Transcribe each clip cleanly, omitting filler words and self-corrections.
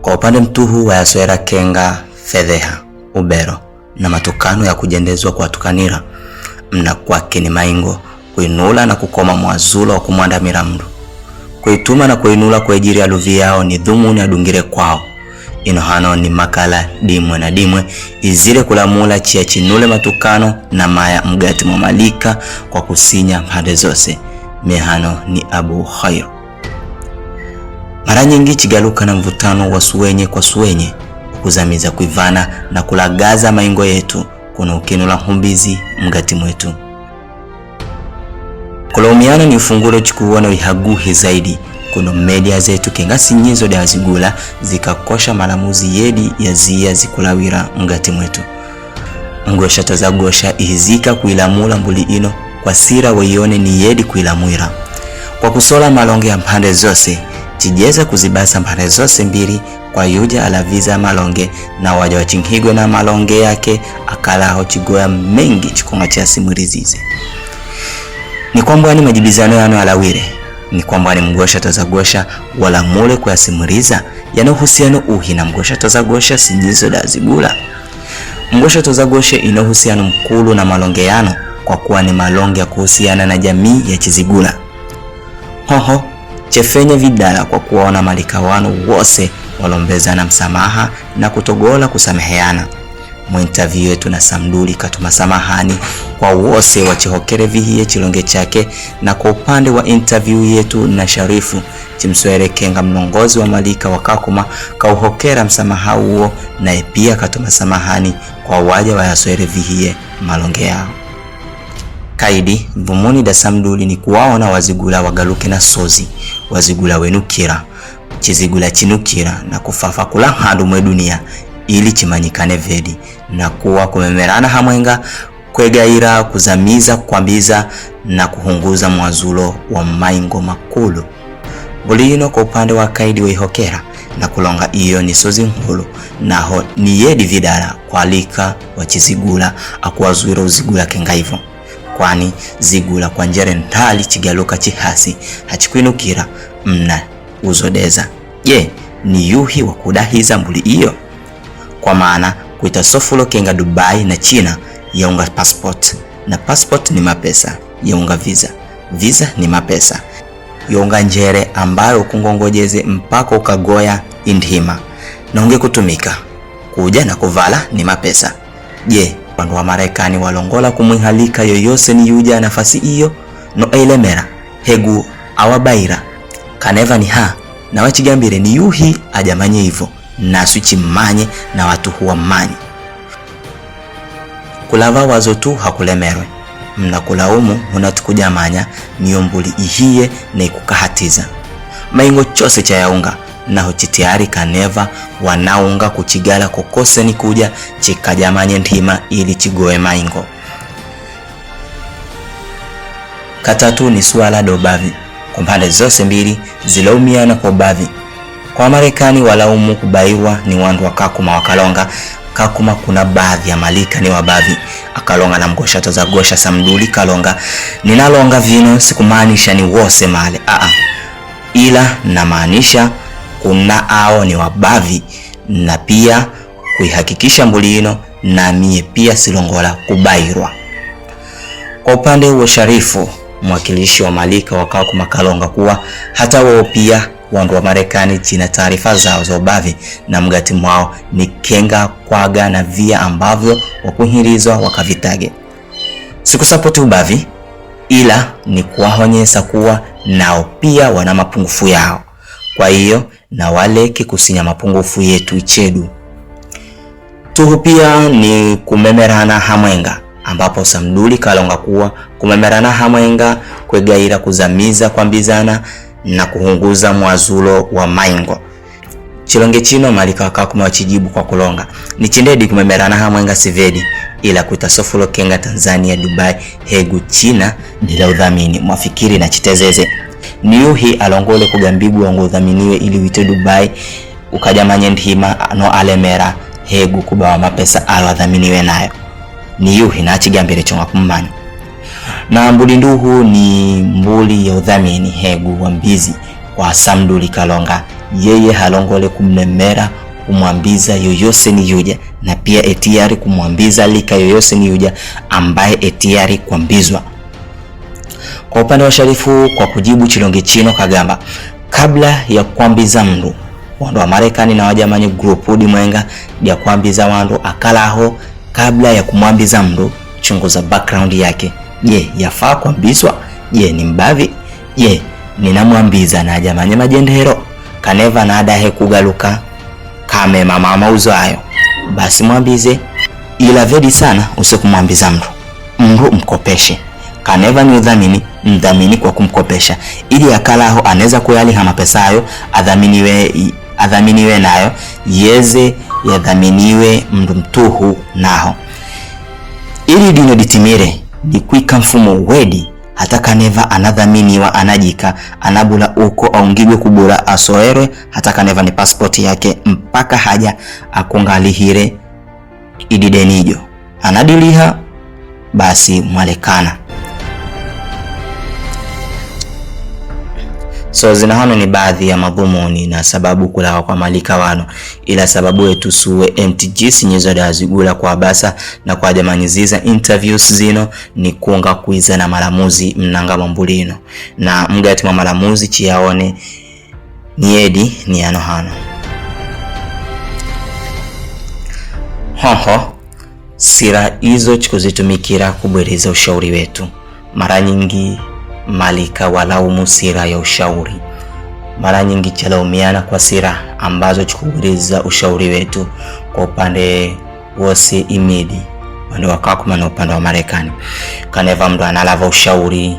Kwa upande mtuhu wayaswera kenga fedheha ubero na matukano ya kujendezwa kwa tukanira mna kwake ni maingo kuinula na kukoma mwazulo wa kumwandamira mndu kuituma na kuinula kuejiri aluvi yao ni dhumuni adungire kwao inohano ni makala dimwe na dimwe izile kulamula chia chinule matukano na maya mgati mwa malika kwa kusinya pande zose. Mehano ni Abu Khair. Mara nyingi chigaluka na mvutano wa suwenye kwa suwenye kuzamiza kuivana na kulagaza maingo yetu kuna ukinula humbizi mgati mwetu. Kulaumiana ni ufungulo chikuona ihaguhi zaidi kuno media zetu kengasi nyizo da zigula zikakosha malamuzi yedi ya zia zikulawira mgati mwetu. Ngosha tazagosha ihizika kuilamula mbuli ino kwa sira weione ni yedi kuilamwira. Kwa kusola malonge ya mpande zose tijeza kuzibasa mpande zose mbili kwa yuja alaviza malonge na waja wachinhigwe na malonge yake akalaho chigoya mengi chikonga cha simurizize. Ni kwamba ni majibizano yano alawire, ni kwamba ni mgosha tazagosha wala mule kuyasimuriza yana uhusiano uhi na mgosha tazagosha sinyizo da zigula. Mgosha tazagosha ina uhusiano mkulu na malonge yano kwa kuwa ni malonge ya kuhusiana na jamii ya chizigula. Hoho chefenye vidala kwa kuwaona malika wano wose walombezana msamaha na kutogola kusameheana. Mwinterview yetu na Samduli katuma samahani kwa wose wachihokere vihiye chilonge chake, na kwa upande wa interview yetu na Sharifu chimswere kenga mlongozi wa malika wa Kakuma kauhokera msamaha huo, naye pia katuma samahani kwa waja wayaswere vihiye malonge yao. Kaidi dhumuni da Samduli ni kuwaona wazigula wagaluke na sozi wazigula wenukira chizigula chinukira na kufafa kula handu mwe dunia ili chimanyikane vedi na kuwa kumemerana hamwenga kwegaira kuzamiza kwambiza na kuhunguza mwazulo wa maingo makulu. Bulino kwa upande wa kaidi weihokera na kulonga iyo ni sozi nkulu naho ni yedi vidala kwalika wachizigula akuwazuira uzigula kengaivo, kwani zigula kwa njere ntali chigaluka chihasi hachikwinukira mna uzodeza. Je, ni yuhi wa kudahiza mbuli iyo? Kwa maana kuita sofulo kenga Dubai na China yaunga passport, na passport ni mapesa, yaunga visa, visa ni mapesa, yaunga njere ambayo kungongojeze mpaka ukagoya indhima na unge kutumika kuja na kuvala ni mapesa. Je, wandu wa Marekani walongola kumwihalika yoyose ni yuja nafasi iyo no eilemera hegu awabaira kaneva ni ha na wachigambire ni yuhi ajamanye ivo nasu chimanye na watu huwa manye. Kulava wazo tu hakulemerwe mna kulaumu hunatukujamanya niyo mbuli ihiye na ikukahatiza maingo chose cha yaunga naho chitiari kaneva wanaunga kuchigala kokose ni kuja chikajamanye ntima ili chigoe maingo. Katatu ni suala dobavi kwa pande zose mbili zilaumiana kwa bavi. Kwa Marekani walaumu kubaiwa ni wandu wa Kakuma wakalonga Kakuma kuna baadhi ya malika ni wabavi akalonga na mgosha tazagosha Samduli kalonga ninalonga vino sikumaanisha ni wose male a ila namaanisha kuna ao ni wabavi na pia kuihakikisha mbuli ino na mie pia silongola kubairwa. Kwa upande wa Sharifu mwakilishi wa malika wa Kakuma kalonga kuwa hata wao pia wandu wa Marekani china taarifa zao za ubavi na mgati mwao ni kenga kwaga na via ambavyo wakuhirizwa wakavitage. Sikusapoti ubavi ila ni kuwahonyesa kuwa nao pia wana mapungufu yao, kwa hiyo na waleke kusinya mapungufu yetu ichedu. Tuhu pia ni kumemerana hamwenga ambapo Samduli kalonga kuwa kumemerana hamwenga kwegaira kuzamiza kwambizana na kuhunguza mwazulo wa maingo. Chilonge chino malika wa Kakuma wachijibu kwa kulonga ni chindedi kumemerana hamwenga sivedi ila kuita sofulo kenga Tanzania Dubai hegu China bila udhamini mwafikiri na chitezeze. Niuhi alongole kugambigwa ngo udhaminiwe ili wite Dubai ukajamanye ndhima no alemera hegu kubawa mapesa alo adhaminiwe nayo. Niuhi na achigambire chonga kumanya. Na mbuli nduhu ni mbuli ya udhamini hegu wa mbizi kwa Samduli kalonga Yeye halongole kumnemera kumwambiza yoyose ni yuja, na pia etiari kumwambiza lika yoyose ni yuja ambaye etiari kuambizwa. Kwa upande wa Sharifu, kwa kujibu chilonge chino kagamba kabla ya kuambiza mndu wandu wa Marekani na wajamani group di mwenga ya kuambiza wandu akalaho, kabla ya kumwambiza mndu chunguza background yake. Je, yafaa kuambizwa? Je, ni mbavi? Je, ninamwambiza na jamani majendero kaneva na adahe kugaluka kame mama mauzo hayo, basi mwambize. Ila vedi sana usikumwambiza mndu, mndu mkopeshe. Kaneva ni udhamini, mdhamini kwa kumkopesha ili akalaho anaweza kuyaliha mapesa hayo, adhaminiwe nayo yeze yadhaminiwe mndu mtuhu naho. Ili dino ditimire ni kwika mfumo wedi hata kaneva anadhaminiwa anajika anabula uko aungigwe kubura asoerwe hata kaneva ni passport yake mpaka haja akungalihire ididenijo anadiliha basi mwalekana. So zinahano ni baadhi ya madhumuni na sababu kulawa kwa malika wano, ila sababu yetu suwe MTG sinyezo da zigula kwa basa na kwa jamani ziza interviews zino ni kunga kuiza na malamuzi mnanga mambulino na mgati mwa malamuzi chiyaone niedi ni ano hano hoho. Sira hizo chikuzitumikira kubwereza ushauri wetu. Mara nyingi malika walaumu sira ya ushauri, mara nyingi chalaumiana kwa sira ambazo chikubwiriza ushauri wetu kwa upande wose imidi upande wa Kakuma na upande wa Marekani. Kaneva mndu analava ushauri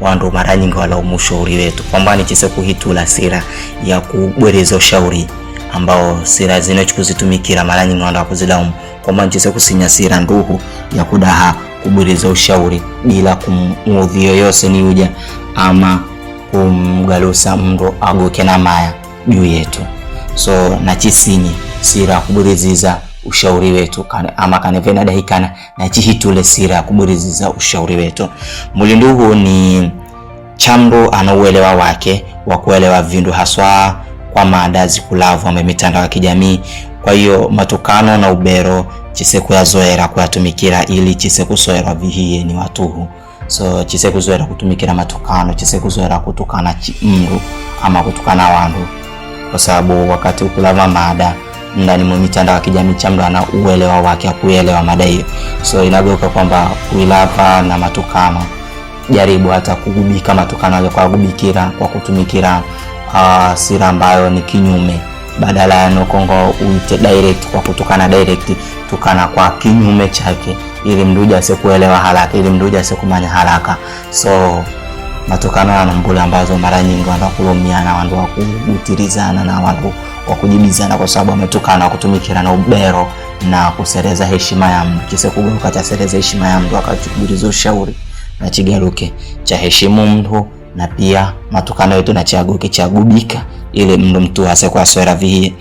wandu mara nyingi walaumu ushauri wetu kwamba ni chise kuhitula sira ya kubwereza ushauri ambao sira zino chikuzitumikira mara nyingi wandu wakuzilaumu kwamba nchise kusinya sira nduhu ya kudaha kubwereza ushauri bila kumuudhi yoyose ni uja ama kumgalusa mndu agoke na maya juu yetu. So na chisinyi sira kubweriziza ushauri wetu kane, ama kanevena dahikana na chihitule sira kubweriziza ushauri wetu. Mulinduhu ni chambo ana uelewa wake wa kuelewa vindu haswa kwa mada zikulavwa mitandao ya kijamii. Kwa hiyo matukano na ubero chise kuyazoera kuyatumikira ili chise kusoera vihiye ni watuhu. So chise kuzoera kutumikira matukano, chise kuzoera kutukana mndu ama kutukana wandu, kwa sababu wakati ukulava mada ndani mwa mitandao ya kijamii chamdu ana uelewa wake kuelewa mada hiyo. So inageuka kwamba kuilava na matukano, jaribu hata kugubika matukano yale kwa gubikira kwa kutumikira sira ambayo ni kinyume, badala ya nokongo uite direct kwa kutukana direct, tukana kwa kinyume chake ili mduja asikuelewa haraka, ili mduja asikumanya haraka. So matukano yana mbule ambazo mara nyingi wandu kulumiana, wandu wakugutirizana na wandu wakujibizana kwa sababu ametukana kutumikira na ubero na kusereza heshima ya mtu. Kise kugaruka cha sereza heshima ya mtu akachukuliza ushauri na chigaruke cha heshimu mtu, na pia matukano yetu na chaguke chagubika ili mndu mtu ase kwa swera vihi.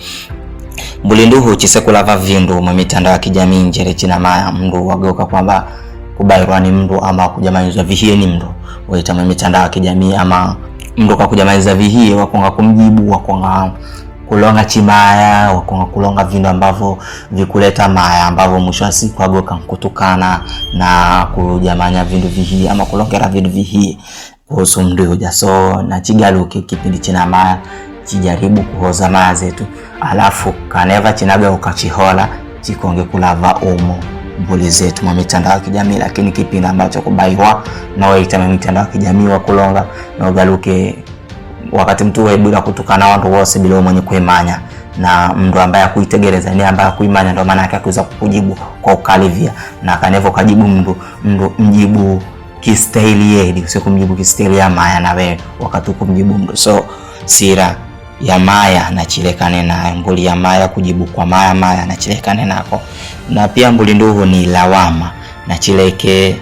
Mbulinduhu chise kulava vindu mwa mitandao ya kijamii njere china maya mndu wageuka kwamba kubairwa ni mndu ama kujamalizwa vihie ni mndu waita mwa mitandao ya kijamii ama mndu kwa kujamaliza vihie wakonga kumjibu, wakonga kulonga chimaya, wakonga kulonga vindu ambavyo vikuleta maya ambavyo mwisho wa siku agoka kutukana na kujamanya vindu vihie ama kulongera vindu vihie kuhusu mndu huja. So na chigaluke kipindi china maya chijaribu kuhoza maya zetu, alafu kaneva chinaga ukachihola chikonge kulava umo mbuli zetu mwa mitandao ya kijamii. Lakini kipindi ambacho kubaiwa na waita mwa mitandao ya kijamii wa kulonga na ugaluke wakati mtu waibula kutukana watu wose bila mwenye kuimanya na mtu ambaye akuitegereza ni ambaye akuimanya, ndo maana yake akuweza kukujibu kwa ukalivia na kanevo kajibu mndu mjibu kistaili yedi, usio kumjibu kistaili ya maya na wewe wakati kumjibu mndu. So sira ya maya na chilekane nayo, mbuli ya maya kujibu kwa maya maya na chilekane nako. Na pia mbuli nduhu ni lawama na chileke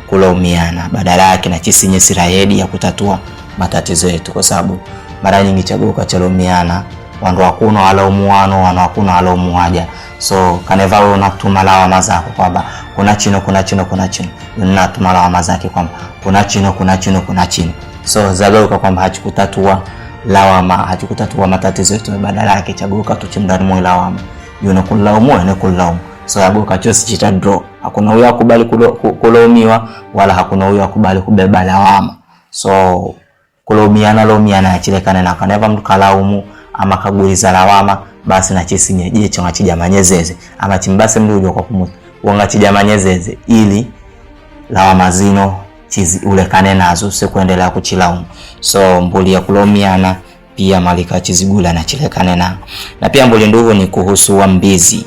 kulaumiana, badala yake na chisinye sira yedi ya kutatua matatizo yetu, kwa sababu mara nyingi chaguka chalaumiana wandu wakuno walaumu wano, wandu wakuno walaumu waja. So kaneva wewe unatuma lawama zako kwamba kuna chino kuna chino kuna chino, unatuma lawama zake kwamba kuna chino kuna chino kuna chino. So zageuka kwamba hachikutatua Lawama hachikutatua matatizo yetu, badala yake chaguka tuchimndani mwe lawama yuno kulaumu ene kulaumu. So yagoka chosi chita draw, hakuna huyo akubali kulaumiwa wala hakuna huyo akubali kubeba lawama. So kulaumiana laumiana achilekane na kaneva mtu kalaumu ama kaguliza lawama, basi na chesi nyeje ngachijamanyezeze ama chimbase mdu ujo kwa kumuta wangachijamanyezeze ili lawama zino chizi ulekane nazo sikuendelea kuchilaumu. So mbuli ya kulaumiana pia malika chizigula na chilekane na. Na pia mbuli nduvu ni kuhusu wambizi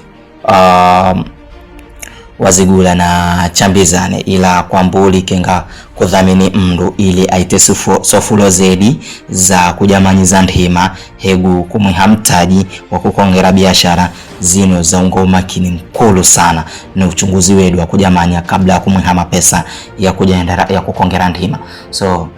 wazigula na chambizane, ila kwa mbuli kenga kudhamini mndu ili aite sofulo zedi za kujamanyiza ndhima hegu kumwiha mtaji wa kukongera biashara zino za ungo umakini mkulu sana na uchunguzi wedu wa kujamanya kabla ya kumwiha mapesa ya kujaendera ya kukongera ndhima. So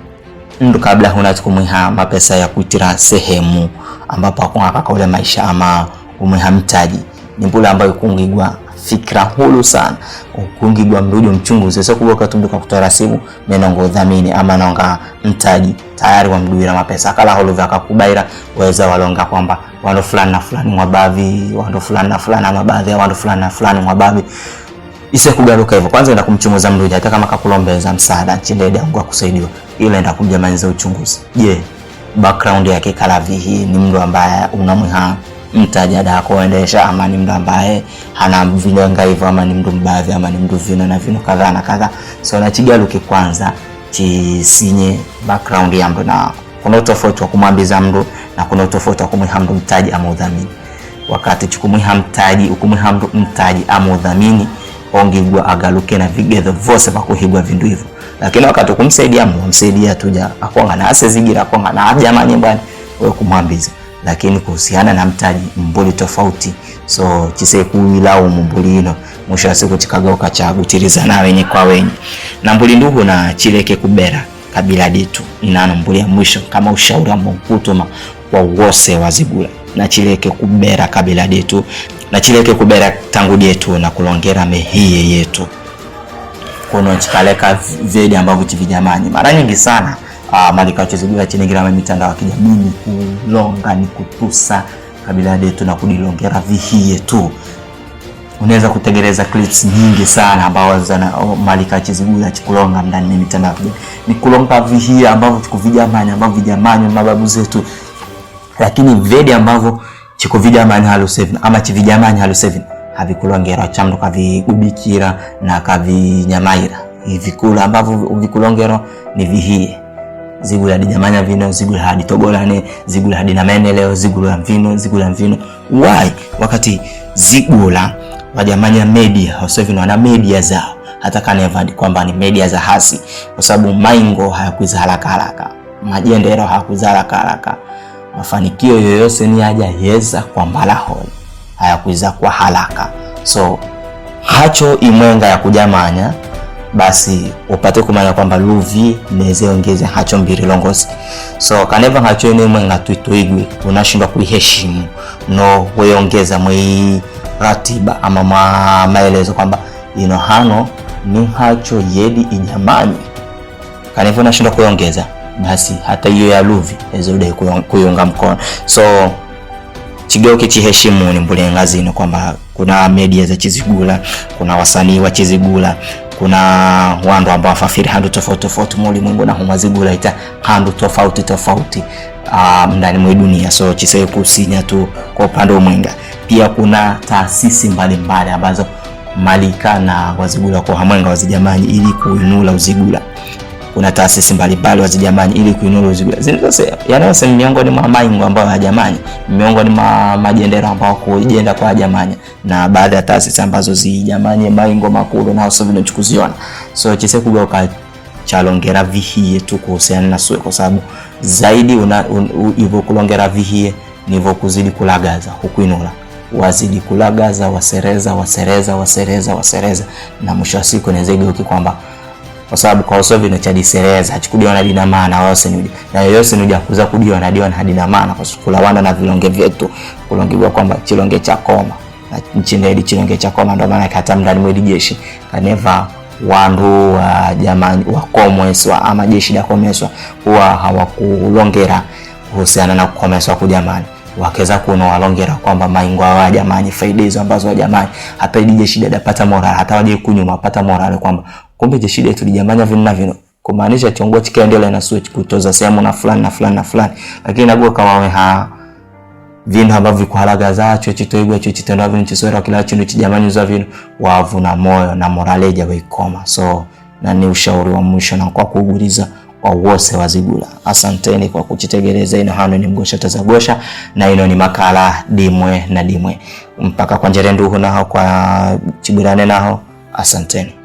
mndu kabla huna kumwiha mapesa ya kuitira sehemu ambapo akunga kakaule maisha ama kumwiha mtaji ni mbuli ambayo kungigwa fikra hulu sana ukungigwa mrujo mchunguzi sio kuboka tumduka kutoa rasimu menongo udhamini ama nonga mtaji tayari wamduira mapesa akala hulu vya kakubaira waweza walonga kwamba wando fulani na fulani mwabavi wando fulani na fulani ama baadhi ya wando fulani na fulani mwabavi ise kugaruka hivyo. Kwanza enda kumchunguza mrujo hata kama kakulombeza msaada chinde dangu akusaidiwa ila enda kumjamaniza uchunguzi. Je, background yake kalavi hii ni mtu ambaye unamwiha mtaji ada kuendesha ama ni mtu ambaye hana vinonga hivyo ama ni mtu mbavi ama ni mtu vino na vino kadhaa na kadhaa. So na chigaluke kwanza chisinye background ya mtu, na kuna utofauti wa kumwambiza mtu na kuna utofauti wa kumwiha mtu mtaji ama udhamini. Wakati chukumwiha mtaji ukumwiha mtu mtaji ama udhamini ongigwa agaluke na vigezo vose vya kuhigwa vindu hivyo, lakini wakati kumsaidia mtu msaidia tuja akonga na asezigira akonga na jamani bwana wewe kumwambiza, lakini kuhusiana na mtaji mbuli tofauti. So chise kuilaumu mbuli ino mwisho wa siku chikagauka cha gutiriza na wenye kwa wenye. Na mbuli ndugu na chileke kubera kabila ditu inano mbuli ya mwisho kama ushauri ambao kutuma kwa wose wazigula na chileke kubera kabila ditu na chileke kubera tangu dietu na kulongera mehie yetu kuno chikaleka vedi ambavyo chivijamani mara nyingi sana. Malika chizigula chiningira mitandao ya kijamii kulonga ni kutusa kabila yetu na kudilongera vihie tu. Unaweza kutegereza clips nyingi sana ambao zana malika chizigula chikulonga ndani ya mitandao ya kijamii ni kulonga vihie ambavyo tukuvijamani ambavyo vijamani mababu zetu, lakini vedi ambavyo chikuvijamani halo 7 ama chivijamani halo 7 havikulongera chamdo kavigubikira na kavinyamaira. Hivikula ambavyo vikulongero ni vihie zigula hadi jamanya vino zigula hadi togolane zigula hadi na maendeleo zigula vino zigula vino. Why? Wakati zigula wajamanya media hasa vino wana media zao hata kaneva kwamba ni media za hasi, kwa sababu maingo hayakuiza haraka haraka, majendero hayakuiza haraka haraka, mafanikio yoyose ni haja yeza kwa mbalahol hayakuiza kwa haraka. So hacho imwenga ya kujamanya basi upate kumanya kwamba luvi neze ongeze hacho mbiri longozi. So kaneva hacho ni mwenga tuituigwe unashindwa kuiheshimu no weongeza mwi ratiba ama maelezo kwamba ino hano ni hacho yedi ijamani. Kaneva unashindwa kuongeza basi hata hiyo ya luvi ezo udai kuiunga mkono. So chigeuke chiheshimu ni mbuli ngazino kwamba kuna media za chizigula, kuna wasanii wa chizigula, kuna wandu ambao wafafiri handu tofauti tofauti mulimwengu na humazigula ita handu tofauti tofauti ndani mwa dunia. So chiseye kusinya tu kwa upande mwenga. Pia kuna taasisi mbalimbali ambazo malika na wazigula kwa hamwenga wazijamani ili kuinula uzigula. Kuna taasisi mbalimbali wazijamani ili kuinula uzigula. Zinazose yanayosema miongoni mwa maingo ambao hajamani, miongoni mwa majendera ambao kujenda kwa jamani, na baadhi ya taasisi ambazo zijamani maingo makulu na hoso vinachukuziona. So chise kugoka chalongera vihie tu kuhusiana na sue, kwa sababu zaidi hivyo kulongera vihie nivo kuzidi kulagaza hukuinula, wazidi kulagaza wasereza wasereza wasereza wasereza, na mwisho wa siku inaweza igeuke kwamba kwa sababu kwa usovi ni chadisereza hachukudiwa dina maana wose ni na yose ni kuza kudiwa na diwa hadina maana kwa kulawana na vilonge vyetu kulongewa kwamba chilonge cha koma na nchini chilonge cha koma, ndio maana hata ndani mwedi jeshi kaneva wandu wa jamani wa komweswa ama jeshi la komweswa huwa hawakulongera kuhusiana na kukomeswa kujamani wakeza kuno walongera kwamba maingwa wa jamani faida hizo ambazo wa jamani hata jeshi dada pata morale hata waje kunyuma pata morale kwamba kumbe jeshi letu lijamanya vino na vino, kumaanisha chongo chikaendelea na switch kutoza sehemu na fulani na fulani na fulani, lakini nagua kama we ha vino ambavyo vikuhalaga zacho chitoigwa cho chitendo vino chiswera kila chindu chijamani za vino wavuna moyo na moraleja waikoma. So na ni ushauri wa mwisho na kwa kuuguliza kwa wose wazigula. Asanteni kwa kuchitegereza. Ino hano ni Mgosha Tazagosha na ino ni makala Dimwe na Dimwe. Mpaka kwa njerenduhu naho kwa chibirane naho. Asanteni.